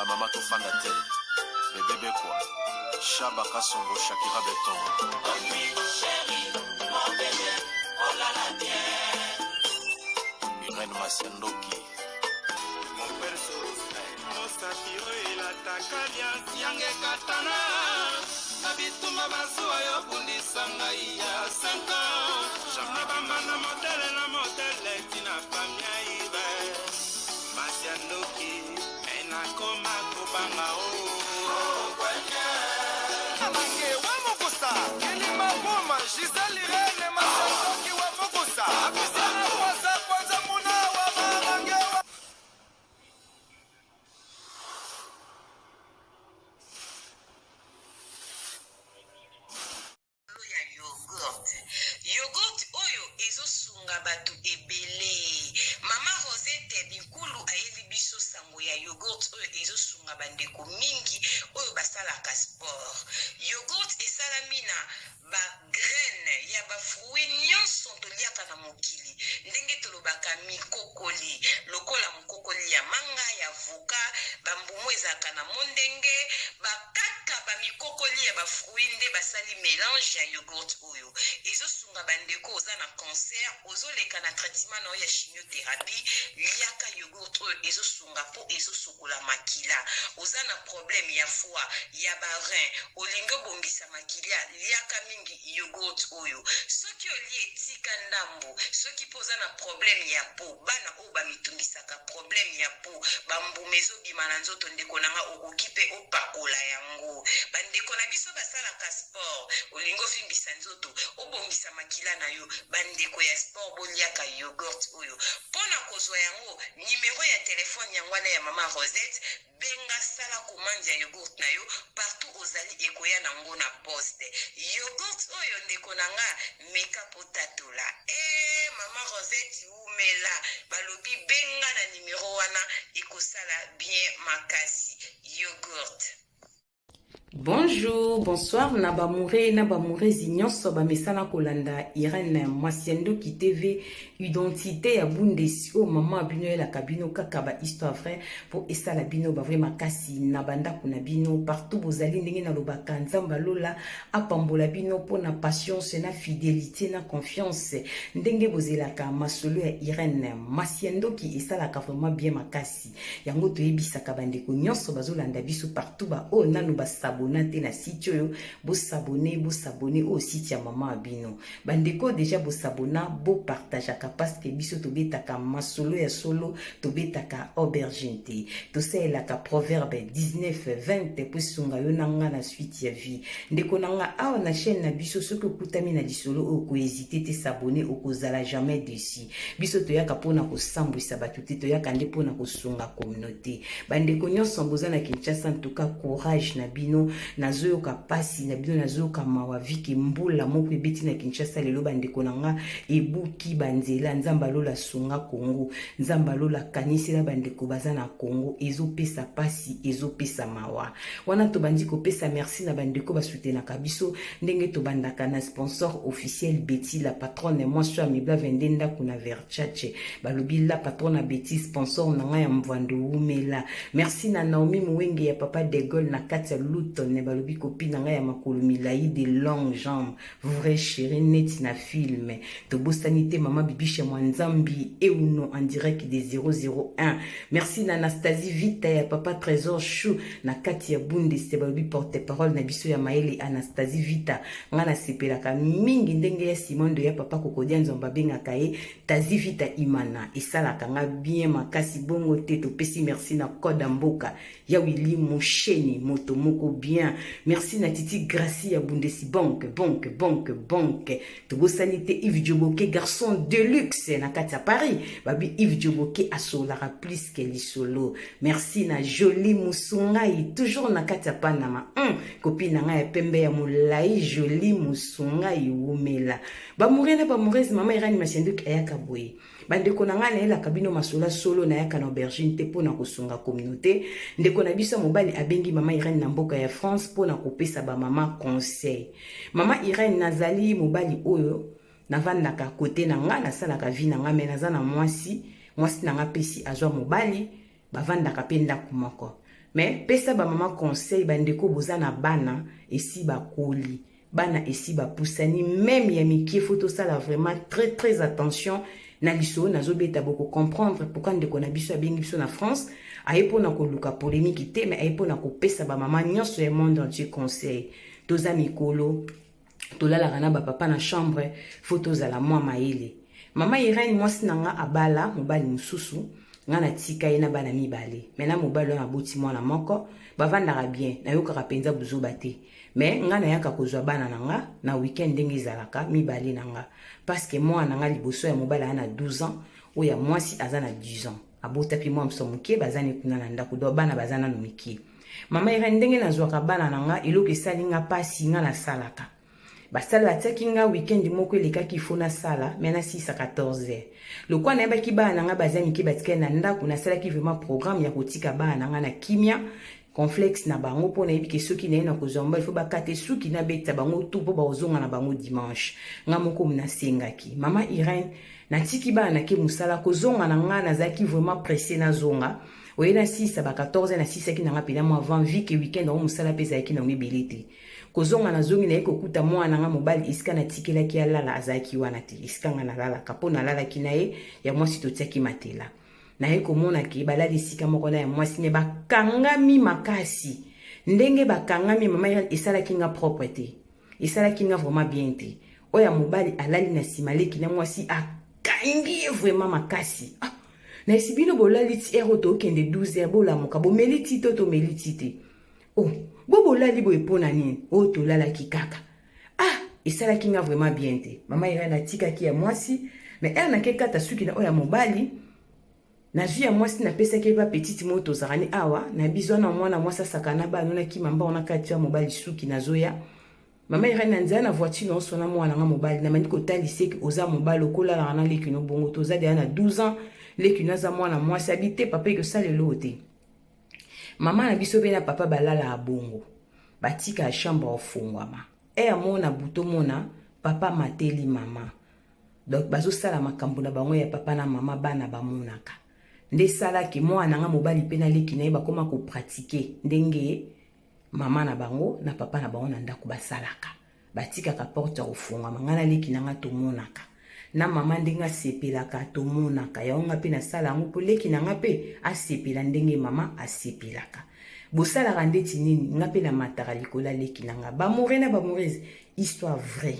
Ba mama tofanda te. Bebe Bekwa, Shaba Kasongo, Shakira Beton. Irène Masiandoki. Mosapi oyo elataka liasi yange ekatana na bitumba bazuwa yo bundisa ngai ya 5 ans na bambanda modele na modele tina famia ibe masi ya ndoki me nakoma kobanga o Mange wa mokusa kilima buma Gisèle Irene Masandoki wa mokusa Apisiana kwanza kwanza muna wa mamange wa Likolo ya yoghurt. Yoghurt oyo ezo sunga batu ebele. Mama Rosette Binkulu ayeli biso sango ya yoghurt oyo ezo sunga ba ndeko mingi oyo basalaka sport. Yoghurt esalami na ba graines ya ba fruits nionso toliaka na mokili ndenge tolobaka mikokoli lokola mokokoli ya manga, ya avocat, ba mbuma ezalaka na mondenge, ba kaka ba mikokoli ya ba fruits nde basali melange ya yoghurt oyo. Ezo sunga ba ndeko oza na cancer, ozo leka na traitement na yo ya chimiotherapie, liaka yoghurt oyo ezo sunga po ezo sokola makila. Oza na problème ya foie, ya ba reins, olingi obongisa makilia, liaka mingi yoghurt oyo. Soki olie tika ndambu, soki pe oza na problème ya peau, bana oyo ba mitungisaka problème ya peau ba mbuma ezo bima na nzoto ndeko na nga okoki pe opakola yango ba ndeko na biso basalaka sport olingi ovimbisa nzoto obongisa makila na yo ba ndeko ya sport boliaka yoghurt oyo pona kozwa yango numero ya telephone yango wana ya mama Rosette Benga sala commande ya yogourt na yo partout ozali ekoya na ngo na poste. Yogourt oyo ndeko na nga meka po tatola. Eeh maman Rosette wumela balobi benga na numero wana ekosala bien makasi. Yogourt. Bonjour, bonsoir na ba moure na ba mourezi nyonso ba mesana kolanda Irène mwasi ya ndoki TV identité ya Bundesi oyo mama bino elaka bino kaka ba histoire vraie po esala bino ba vrai makasi na bandako na bino partout bozali ndenge nalobaka Nzambe lola apambola bino po na patience na fidélité na confiance ndenge bozelaka masolo ya Irène mwasi ya ndoki esalaka vraiment bien makasi Yango toyebisaka bandeko nyonso bazolanda biso partout ba oyo nanu basabona te na site oyo bosabone bosabone oyo site ya mama ya bino bandeko deja bosabona bopartageaka parceke biso tobetaka masolo ya solo tobetaka aubergine te tosalelaka proverbe 19 20 po esunga yo na nga na suite ya vie ndeko na nga awa na chaîne na biso soki okutami na lisolo oyo koezite te sabone okozala jamais dessus Biso toyaka pona kosambwisa bato te, toyaka nde pona kosunga communauté. Bandeko nyonso boza na Kinshasa, en tout cas courage na bino. Nazoyoka pasi na bino, nazoyoka mawa vike mbula moko ebeti na Kinshasa lelo bandeko na nga ebuki ba nzela. Nzambe alola sunga Congo, Nzambe alola kanisela bandeko baza na Congo, ezopesa pasi, ezopesa mawa. Wana tobandi kopesa merci na bandeko basutenaka biso ndenge tobandaka na sponsor officiel Betty la patronne mwasi oyo amibla 22 ndako na Verchache balobi la patronne Betty sponsor na ngai ya mvwando wumela merci na Naomi Muwenge ya papa de Gaulle na kati ya Luton balobi kopi na ngai ya makolo milayi de longue jambe vrai chérie neti na film tobosani te mama Bibiche Mwanzambi euno en direct de 001 merci na Anastasie Vita ya papa Trésor Chou na kati ya Bundeste balobi porte parole na biso ya mayele Anastasie Vita nga nasepelaka mingi ndenge ya Simon de ya papa Kokodia Nzomba abengaka ye Tazi Vita Imana esalaka nga bien makasi bongo te topesi merci na code ya mboka ya Willy Musheni moto moko bien merci na Titi Gracie ya Bundesi Bank Bank Bank Bank tobosani te Yves Djoboke garçon de luxe na kati ya Paris babi Yves Djoboke asololaka plus que lisolo merci na Jolie Musungai toujours na kati ya Panama copine na ngai ya pembe ya molai Jolie Musungai wumela bamoure na bamourese mama Irani Masianduki ayaka boye Bandeko na ngai nayelaka bino masolo ya solo nayaka na aubergine te mpo na kosunga communauté. Ndeko na biso ya mobali abengi mama Irène na mboka ya France mpo na kopesa ba mama conseil. Mama Irène, nazali mobali oyo navandaka kote na ngai, nasalaka vie na ngai, mais naza na mwasi, mwasi na ngai pesi azwa mobali, bavandaka pe ndako moko. Mais pesa ba mama conseil, bandeko boza na bana esi bakoli, bana esi bapusani, même ya mike, faut tosala vraiment très très attention na lisolo nazobeta. Bokocomprendre pourquoi ndeko na biso abengi biso na France. Aye mpona koluka polémique te, mais aye mpona kopesa bamama nyonso ya monde entier conseil. Toza mikolo, tolalaka na bapapa na chambre, faut tozala mwa mayele. Mama Irene, mwasi na nga abala mobali mosusu, nga natika ye na bana mibale. Me na mobali oyo aboti mwana moko, bavandaka bien, nayokaka mpenza buzoba te. Me nga nayaka kozwa bana na nga na weekend ndenge ezalaka, mibale na nga, parce que mwana na nga liboso ya mobali aza na 12 ans, oyo ya mwasi aza na 10 ans, abota mpe mwa moso moke, baza ne kuna na ndako. Do bana baza nano mike. Mama Irene, ndenge nazwaka bana na nga, eloko esali nga mpasi, nga nasalaka basala batiaki nga weekend moko elekaki, faut nasala, me nasisa 14 heures. Lokwa nayebaki bana na nga baza mike, batikali na ndako, nasalaki vraiment programme ya kotika bana na nga na kimia, complexe na bango, mpo nayebi ke soki naye na kozwa mobali, faut bakate suki, nabetisa bango tu mpo bakozonga na bango dimanche. Nga moko nasengaki mama Irene, natiki bana, nake mosala. Kozonga na nga, nazalaki vraiment pressé, nazonga oye nasisa ba 14 heures, nasisaki na nga mpena mwa avant, vu que weekend yango mosala mpe ezalaki nango ebele te. Kozonga, nazongi, naye kokuta mwana nga mobali esika natikelaki alala, azalaki wana te, esika nga nalalaka, mpo nalalaki na ye ya mwasi, totiaki matela. Naye komona ke balali esika moko na ya mwasi, me bakangami makasi. Ndenge bakangami, mama, esalaki nga propre te, esalaki nga vraiment bien te. Oyo ya mobali alali na nsima, leki na mwasi akangi ye vraiment makasi. Ah, nayesi bino bolali ti heure oyo tookende 12 heures, bolamuka, bomeli ti to tomeli ti te. Oh, bo bolali boye mpo na nini? Oyo tolalaki kaka. Ah, esalaki nga vraiment bien te. Mama Irene, atikaki ya mwasi, mais heure nake kata suki na oyo ya mobali, nazwi ya mwasi, napesaki ye ba petite moko tozalaka ni awa na biso wana, mwana mwasi asaka na bana, nakima mbango na kati ya mobali suki. Nazoya, mama Irene, na nzela na voiture naosona mwana nga mobali, namandi kotalisa eke oza mobali, okolalaka na leki no bongo, toza deya na 12 ans, leki no aza mwana mwasi. Abi te papa, ekosala eloko te. Mama na biso mpe na papa balalaka bongo, batika chambre ofungwama ere mona buto, mona papa mateli mama, donc bazosala makambo na bango ya papa na mama, bana bamonaka. Nde esalaki mwana nga mobali mpe na leki na ye bakóma kopratiquer ndenge mama na bango na papa na bango na ndako basalaka, batikaka porte ya kofungwama. Ngai na leki na nga tomonaka na mama ndenge asepelaka, tomonaka yango. Nga mpe nasala yango mpo leki na nga mpe asepela ndenge mama asepelaka. Bosalaka ndeti nini? Nga mpe namataka likolo ya leki na nga. Bamoureux na bamoureuse, histoire vraie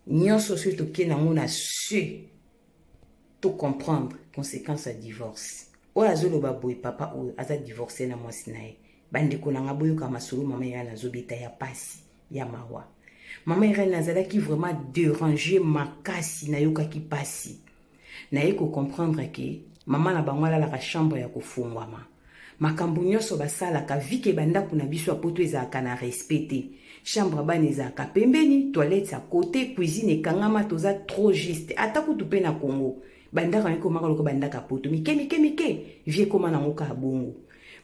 nyonso, soki tokende yango na se, tocomprendre conséquence ya divorce. Oyo azoloba boye, papa oyo aza divorce na mwasi na ye. Bandeko na nga, boyoka masolo mama Irene azobeta ya pasi ya mawa. Mama Irene, azalaki vraiment déranger makasi, nayokaki pasi. Naye kocomprendre ke mama na bango alalaka chambre ya kofungwama, makambo nyonso basalaka, vu que bandako na biso ya poto ezalaka na respect te, chambre bana ezalaka pembeni, toilette ya côté, cuisine ekangama, toza trop juste. Ata kutu mpe na Congo bandako yango ekomaka lokola bandako ya poto, mike mike mike, vie ekóma nango kaka bongo.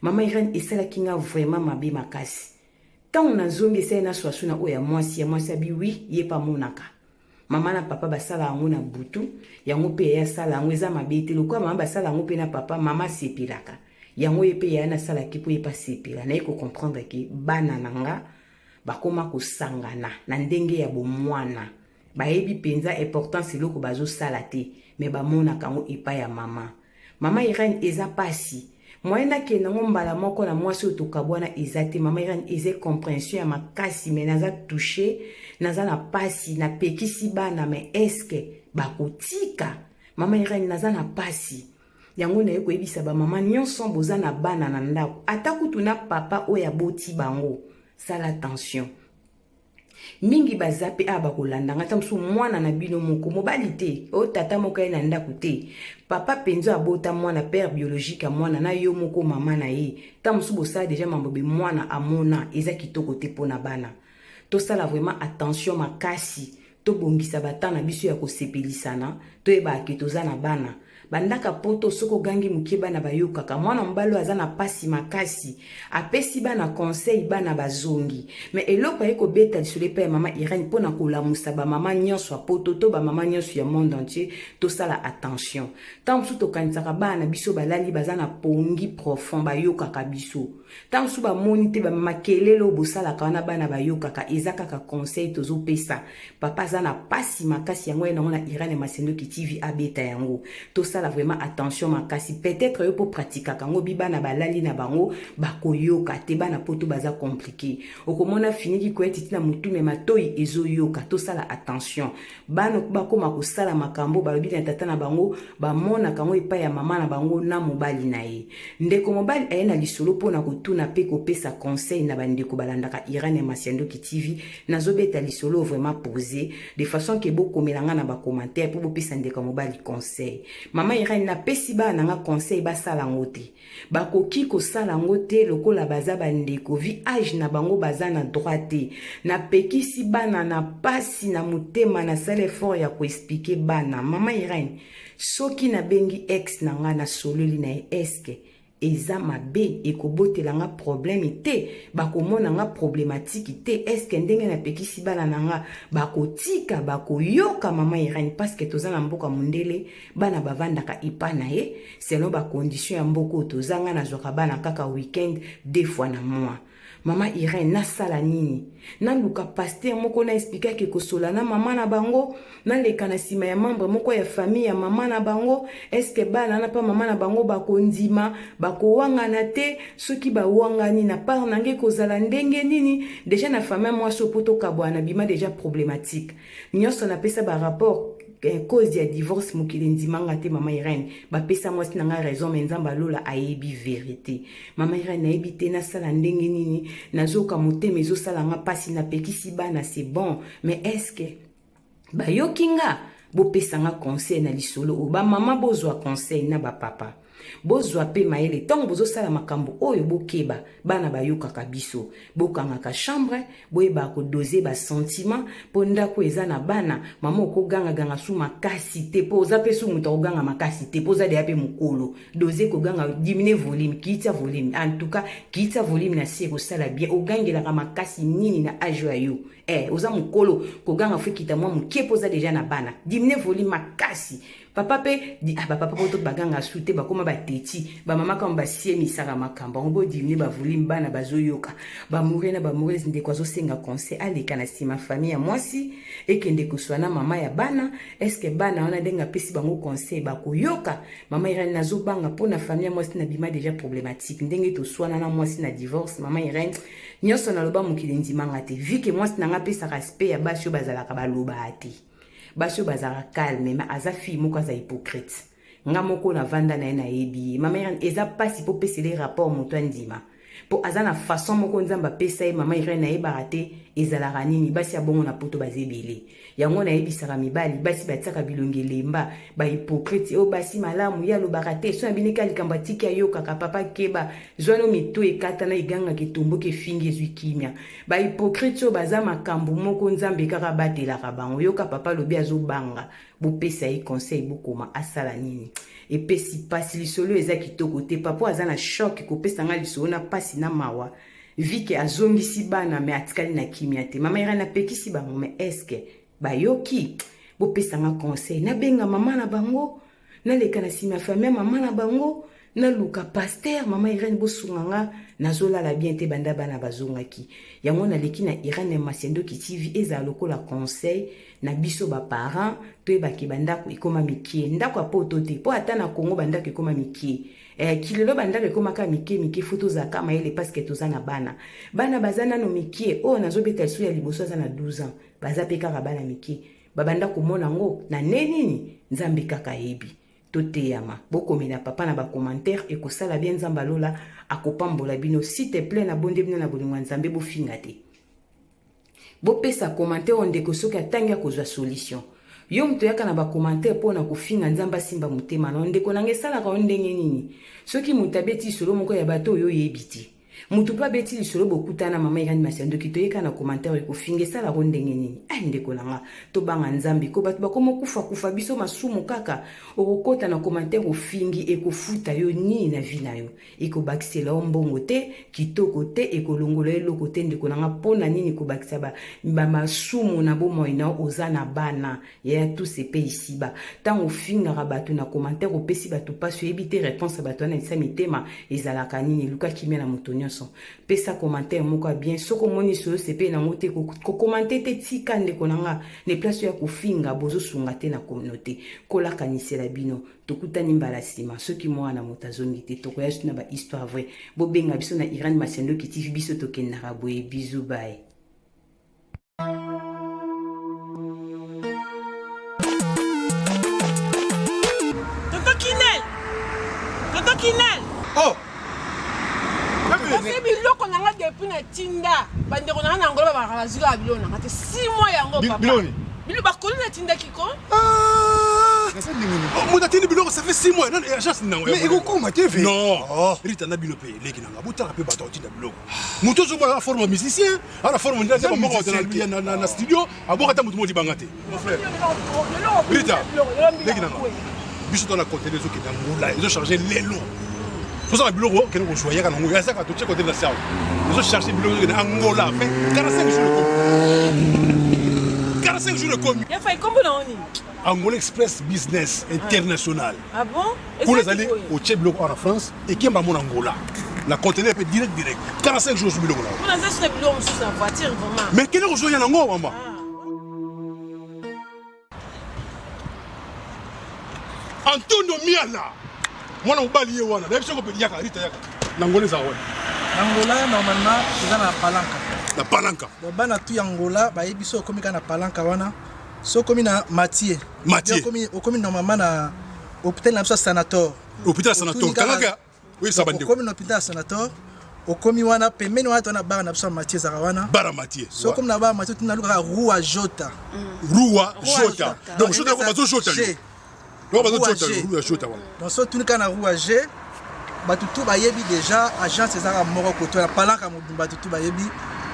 Mama Irene, esalaki nga vraiment mabe makasi. Ntango nazongi, esali na swasu na oyo ya mwasi. Ya mwasi abi oui, ye mpe amonaka mama na papa basala yango na butu, yango mpe ye asala yango, eza mabe te. Lokola mama basala yango mpe na papa, mama asepelaka yango, ye mpe yaya nasalaki mpo ye mpe asepela. Naye kocomprendre ke bana na nga bakóma kosangana na ndenge ya bomwana, bayebi mpenza importance eloko bazosala te, me bamonaka yango epai ya mama. Mama Irene, eza pasi, moyen nakende yango mbala moko na mwasi oyo tokabwana eza te. Mama Irene, eza compréhension ya makasi, me naza touché, naza na pasi. Napekisi bana, me eske bakotika? Mama Irene, naza na pasi. Yango naye koyebisa bamama nyonso boza na bana na ndako, ata kutu na papa oyo aboti bango, sala attention. Mingi baza mpe awa bakolanda nga, ata mosusu mwana na bino moko mobali te, oyo tata moko ye na ndako te, papa mpenza abota mwana, père biologique ya mwana na yo moko mama na ye, ta mosusu bosala deja mambo be mwana amona, eza kitoko te mpo na bana. Tosala vraiment attention makasi, tobongisa bata na biso ya kosepelisana, toyebaka ke toza na bana. Bandaka poto soki ogangi moke bana bayokaka. Mwana mobali oyo aza na pasi makasi, apesi bana conseil, bana bazongi. Mais eloko aye kobeta lisolo epai ya mama Irène mpo na kolamusa ba mama nyonso ya poto to ba mama nyonso ya monde entier, tosala attention. Ntango mosusu tokanisaka bana na biso balali baza na pongi profond, bayokaka biso. Ntango mosusu bamoni te ba makelele oyo bosalaka wana bana bayokaka, eza kaka conseil tozopesa. Papa aza na pasi makasi, yango ye nango na Irène Masendoki TV abeta yango. Tosala vraiment attention makasi. Peut-être yo po pratikaka yango bi bana balali na bango bakoyoka te, bana poto baza compliqué. Okomona finiki koyeti tina mutu me matoyi ezoyoka. Tosala attention. Bana bakoma kosala makambo balobi na tata na bango, bamonaka yango epai ya mama na bango na mobali na ye. Ndeko mobali aye na lisolo mpo na kotuna pe kopesa conseil na bandeko balandaka Irène Masiandoki TV. Nazobeta lisolo vraiment posé de façon que bokomela nga na ba commentaire po bopesa ndeko mobali conseil. Mama Irène, napesi bana na nga conseil basala yango te. Bakoki kosala yango te lokola baza bandeko, vi age na bango baza na droit te. Napekisi bana na pasi na motema, nasala effort ya koexpliquer bana. Mama Irène, soki nabengi ex na nga nasololi na ye, eske eza mabe? Ekobotela nga problème te? Bakomona nga problématique te? Eske ndenge napekisi bana na nga bakotika, bakoyoka? Mama Irène, parce que toza na mboka mondele, bana bavandaka epa na ye selon bacondition ya mboka oyo toza. Nga nazwaka bana kaka weekend, 2 fois na mois. Mama Irène, nasala nini? Naluka pasteur moko na expliquer kosola na mama na bango, naleka na nsima ya membre moko ya famille ya mama na bango? Eske bana na pa mama na bango bakondima, bakowangana te? Soki bawangani, na part na ngai kozala ndenge nini? Déjà na famille mwasi oyo po tokabwana bima déjà problématique nyonso. Napesa barapport cause ya divorce, mokili ndimanga te. Mama Irène, bapesa mwasi na ngai raison, mais Nzambe alola ayebi vérité. Mama Irène, nayebi te nasala ndenge nini. Nazoka motema ezosala nga mpasi. Napekisi bana, c'est bon, mais est-ce que bayoki nga? Bopesa nga conseil na lisolo oyo. Bamama bozwa conseil, na bapapa bozwa mpe mayele. Ntango bozosala makambo oyo, bokeba, bana bayokaka biso. Bokangaka chambre, boyebaka kodoser basentiment, mpo ndako eza na bana. Mama, okogangaganga su makasi te, mpo oza mpe su moto akoganga makasi te, mpo oza deya mpe mokolo. Dose koganga, diminue volume, kiita volume. En tout cas, kiita volume na se ekosala bien. Ogangelaka makasi nini na age oyo yo? Oza mokolo, koganga faut ekita mwa moke, mpo oza deja na bana. Diminue volume makasi. Papa mpe, ah, bapapa po to baganga su te, bakóma bateti. Bamama kama basiemisaka makambo yango, bodiminuer bavolume, bana bazoyoka. Bamoureux na bamoureuse, ndeko azosenga conseil: aleka na nsima famille ya mwasi, ekende koswa na mama ya bana. Eske bana wana, ndenge apesi bango conseil, bakoyoka? Mama Irene, nazobanga mpo na famille ya mwasi na bima déjà problématique, ndenge toswana na mwasi na divorce. Mama Irene, nyonso naloba, mokili ndimanga te. Vu que mwasi na nga apesaka aspect ya basi oyo bazalaka balobaka te, basi oyo bazalaka calme, mais aza fille moko aza hypocrite. Nga moko navanda na ye, nayebi ye. Mama Irene, eza mpasi mpo pesele rapport moto andima, mpo aza na façon moko Nzambe apesa ye. Mama Irene, nayebaka te ezalaka nini. Basi ya bongo na poto baza ebele. Yango nayebisaka mibali, basi batiaka bilongi elemba, bahypocrite oyo. Basi malamu ye alobaka te, so na bino eka likambo atiki ayokaka. Papa, keba, zwano mito ekatana, egangaka, etomboki, efingi, ezwi kimia. Bahypocrite oyo baza makambo moko, Nzambe kaka abatelaka bango. Yoka, papa alobi azobanga. Bopesa ye conseil, bokoma asala nini? Epesi mpasi, lisolo eza kitoko te. Papa aza na choc kopesa nga lisolo na mpasi na mawa, vu que azongisi bana mais atikali na kimia te. Mama Irene, apekisi bango, mais est-ce bayoki? Bopesanga conseil: nabenga mama na bango, naleka na nsima ya famille ya mama na bango, naluka pasteur? Mama Irene, bosunga nga, nazolala bien te banda bana bazongaki. Yango naleki na Irene Masiandoki TV, ezala lokola conseil na biso baparent. Toyebaki bandako ekóma mike, ndako ya poto te, mpo ata na Kongo bandako ekóma mike. Kilelo bandako ekómaka mike mike. Faut tozalaka mayele, parce que toza na bana. Bana baza nano mike. Oyo nazobeta lisu ya liboso aza na 12 ans, baza mpe kaka bana mike. Babanda komona yango na nde nini, Nzambe kaka ayebi. Toteyama. Bokomela papa na bacommentaire, ekosala bien. Nzambe alola akopambola bino. S'il te plaît, nabonde bino na bolingo ya Nzambe, bofinga te, bopesa commentaire oyo ndeko soki atangi akozwa solution. Yo moto oyaka na bacommentaire mpo na kofinga, Nzambe asimba motema na yo. Ndeko nanga, esalaka yo ndenge nini soki moto abeti lisolo moko ya bato oyo oyebi te? Mutu pe abeti lisolo bokutana mama Irène Masiandoki toyeka na commentaire oyo kofinga esala ko ndenge nini? Eh ndeko na nga tobanga Nzambe ko bato bakoma kufa kufa biso masumu kaka okokota na commentaire ofingi ekofuta yo nini na vie na yo ekobakisela yo mbongo te kitoko te ekolongola yo eloko te ndeko na nga pona nini kobakisa ba, ba masumu na bomoi na yo oza na bana Yaya tout se paie ici bas. Tango ofingaka batu na commentaire opesi batu pasi oyebi te reponse ya batu wana elisa mitema ezalaka nini luka kimia na moto nyonso. Pesa commentaire moko ya bien soki omoni soyo osepeli nango te ko commenter te tika ndeko na nga ne place oya kofinga bozosunga te na communauté. Kola akanisela bino tokutani mbala sima soki mwana moto azongi te tokoya su na ba histoire vraie. Bobenga biso na Irène Masiandoki TV biso tokendaka boye bisous bye. Tonton Kinel! Tonton Kinel! Oh! Kasi biloko na nga depuis na tinda bandeko na nga na Angola babaka bazwi kaka biloko na nga te 6 mois yango papa. Biloko nini? Biloko bakoli natindaki ko. Ah! Oh, moto atindi biloko ça fait 6 mois nani agence nini yango Mais ekokoma te ve. Non. Oh. Rita na bino mpe leki na nga botala mpe bato akotinda biloko moto ozomona na forme ya musicien ana forme nde aza moko na studio abwaka ata moto moko libanga te mon frère Rita leki nanga biso to na conteneur ezokende angola ezocharge lelo tozala biloko okende kozwa yaka nango yazaka totie conteneur na sawa ezocharge biloko ezokende angola fin 45 jours ekomi 45 jours ekomi Angola Express Business International. Ah bon? Kuna ezali otie biloko awa na France ekemba mona Angola. Na conteneur pe direct direct. 45 jours ozwi biloko na yo. Kuna eza na biloko mosusu na voiture vraiment. Mais kende kozwa ya nango mama. Ah. Antonio Miala. Mwana mobali ye wana. Nayebi soko yaka Rita yaka. Na Angola eza wana. Na Angola normalement eza na Palanca. Na Palanca. Donc bana tout ya Angola bayebi so okomi kaka na Palanca wana. So okomi na Mathieu. Mathieu. Okomi okomi normalement na hôpital na biso Sanator. Hôpital Sanator. Kangaka. Oui, ça bandeko. Okomi na hôpital Sanator. Okomi wana pembeni wana tona bar na biso ya Mathieu ezalaka wana. Bar ya Mathieu. So okomi na bar ya Mathieu tuna lukaka Rua Jota. Rua Jota. Donc Jota ko bazo Jota. Donc bazo Jota, Rua Jota wana. Donc so tuni kana Rua G bato tout bayebi déjà agence ezalaka moko koto na palanka mobimba bato tout bayebi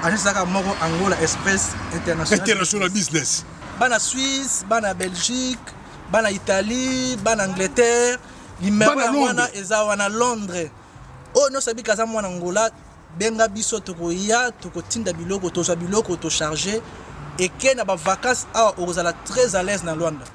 agence ezalaka moko Angola Express International. International Business. Bana Suisse, bana Belgique, bana Italie, bana Angleterre, numero ya wana eza wana Londres. Oyo nyonso abika aza mwana Angola, benga biso tokoya tokotinda biloko tozwa biloko tocharge eke na ba vacances awa okozala très à l'aise na Luanda.